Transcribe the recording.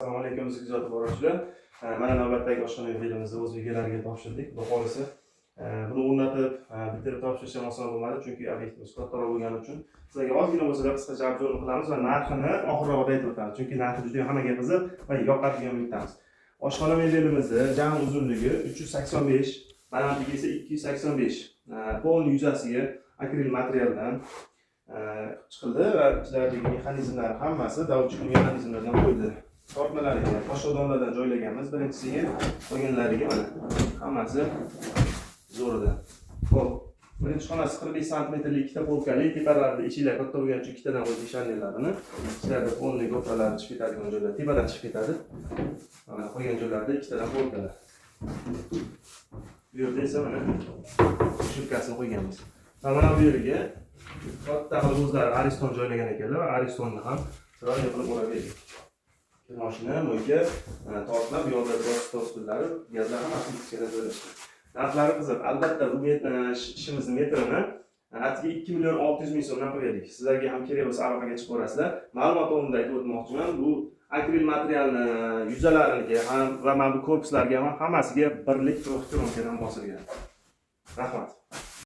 Assalomu alaykum, bizni kuzatib boruvchilar. Mana navbatdagi oshxona mebelimizni o'z egalariga topshirdik. Xudo xohlasa, buni o'rnatib, bitirib topshirish ham oson bo'lmadi, chunki obyektimiz kattaroq bo'lgani uchun sizlarga ozgina bo'lsa-da qisqacha обзор qilamiz va narxini oxirroqda aytib o'tamiz, chunki narxi juda ham hammaga qiziq va yoqadigan umiddamiz. Oshxona mebelimizni jami uzunligi 385, balandligi esa 285. Полный yuzasiga akril materialdan chiqildi va ichilaridagi mexanizmlar hammasi доводчик mexanizmlardan qo'yildi. Tortmalariga toshdonlardan joylaganmiz birinchisiga, qolganlariga mana hammasi zo'rida. Ho'p, birinchi xonasi 45 santimetrli ikkita polkali, tepalarida eshiklar katta bo'lgani uchun ikkitadan qo'ydik sharnirlarini. Ichlarida полный гофра lari chiqib ketadigan joylar tepadan chiqib ketadi. Mana qolgan joylarda ikkitadan polkalar. Bu yerda esa mana сушилка sini qo'yganmiz va mana bu yerga katta qilib o'zlari Ariston joylagan ekanlar va Aristonni ham chiroyli qilib o'rab berdik. Moshina, мойка, tortma, bu yoqda stol stullari, gazlar hammasi ichkarida joylashgan. Narxlari qiziq. Albatta, bu ishimizni metrini atigi 2 million 600 ming so'mdan qilib berdik. Sizlarga ham kerak bo'lsa, aloqaga chiqib ko'rasizlar. Ma'lumot o'rnida aytib o'tmoqchiman, bu akril materialni yuzalariga ham va mana bu korpuslarga ham, hammasiga birlik пленка dan bosilgan. Rahmat.